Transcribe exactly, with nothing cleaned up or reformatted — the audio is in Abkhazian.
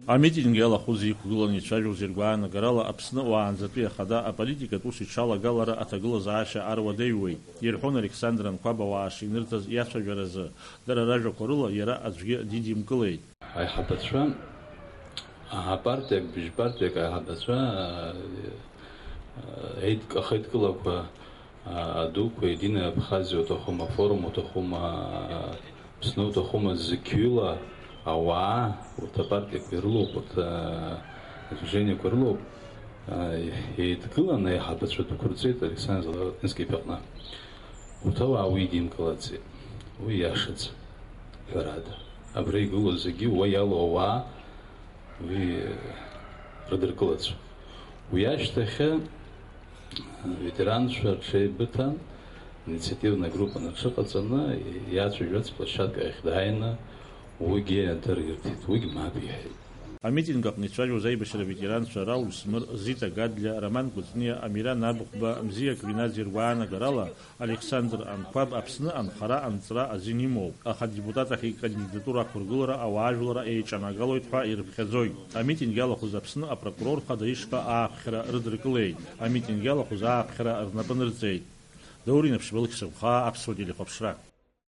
Амитинг иалахәыз иқәгыланы ицәажәоз иргәаанагарала, Аԥсны уаанӡатәи ахада аполитикатә ус иҽалагалара аҭагылазаашьа аруадаҩуеит, ирҳәон Александр Анқәаб ауаа шинырҵаз иацәажәаразы. Дара ражәақәа рыла, иара аӡәгьы дидимкылеит. Аиҳабацәа, а, партиак, быжьпартиак аиҳабацәа, а, а, еидк-, ахеидкылақәа, а, адуқәа, Единая Абхазиа уҭахума, Форум уҭахума, а, Аԥсны уҭахума, зқьҩыла ауаа, урҭ апартиақәа ирылоуп, урҭ, а, адвижениақәа ирылоуп, а, еидкыланы аиҳабацәа дәықәырҵеит Александр Золотински иԥаҟны. Урҭ ауаа уи идимкылаӡеит. Уи иашаӡам, ҳәарада. Абра игылоу зегьы уа иалоу ауаа уи рыдыркылацәа. Уи ашьҭахьы аветеранцәа рҽеибыҭан, инициативная группа аҽыҟаҵаны, иацәажәарц площадка ахь дааины, уигьы дырирҭеит, уигь мап иҳәеит. Амитинг аҟны ицәажәоз аибашьра аветеранцәа Рауль Смыр, Зита Гадлиа, Роман Кәыҵниа, Амира Нарбхәба, Мзиа Квинаӡе ргәаанагарала, Александр Анқәаб Аԥсны анхара анҵра азин имоуп, аха адепутат ахь икандидатура ақәыргылара ауаажәларра еиҿанагалоит ҳәа ирыԥхьаӡоит. Амитинг иалахәыз Аԥсны апрокурор хада ишҟа ааԥхьара рыдыркылеит. Амитинг иалахәыз ааԥхьара рнапы нырҵеит. Даур Инаԥшьба, Лықьса Гәхаа, Аԥсуа телехәаԥшра.